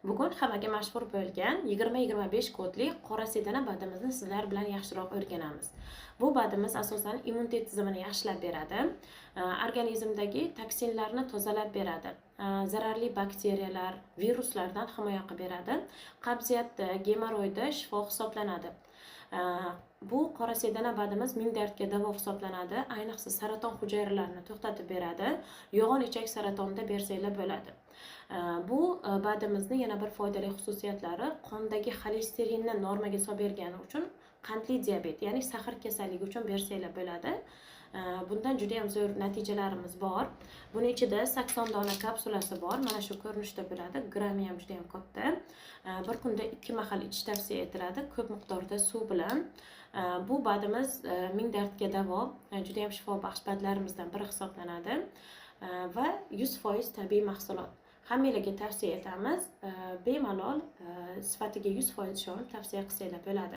Bugun hammaga mashhur bo'lgan 20-25 kodli qora sedana BADimizni sizlar bilan yaxshiroq o'rganamiz. Bu BADimiz asosan immunitet tizimini yaxshilab beradi, organizmdagi toksinlarni tozalab beradi, zararli bakteriyalar, viruslardan himoya qilib beradi. Qabziyatda, gemoroyda shifo hisoblanadi. Bu qora sedana BADimiz ming dardga davo hisoblanadi. Ayniqsa saraton hujayralarini to'xtatib beradi. Yo'g'on ichak saratonida bersanglar bo'ladi. Bu BADimizni yana bir foydali xususiyatlari qondagi xolesterinni normaga solib bergani uchun qandli diabet, ya'ni сахар kasalligi uchun bersanglar bo'ladi. Bundan juda ham zo'r natijalarimiz bor. Buni ichida 80 dona kapsulasi bor. Mana shu ko'rinishda bo'ladi. Grammi ham juda ham katta. Bir kunda 2 mahal ichish tavsiya etiladi, ko'p miqdorda suv bilan. Bu BADimiz ming dardga davo, juda ham shifobaxsh BADlarimizdan biri hisoblanadi va 100% tabiiy mahsulot. Hammanglarga tavsiya etamiz. Bemalol sifatiga 100% ishonib tavsiya qilsanglar bo'ladi.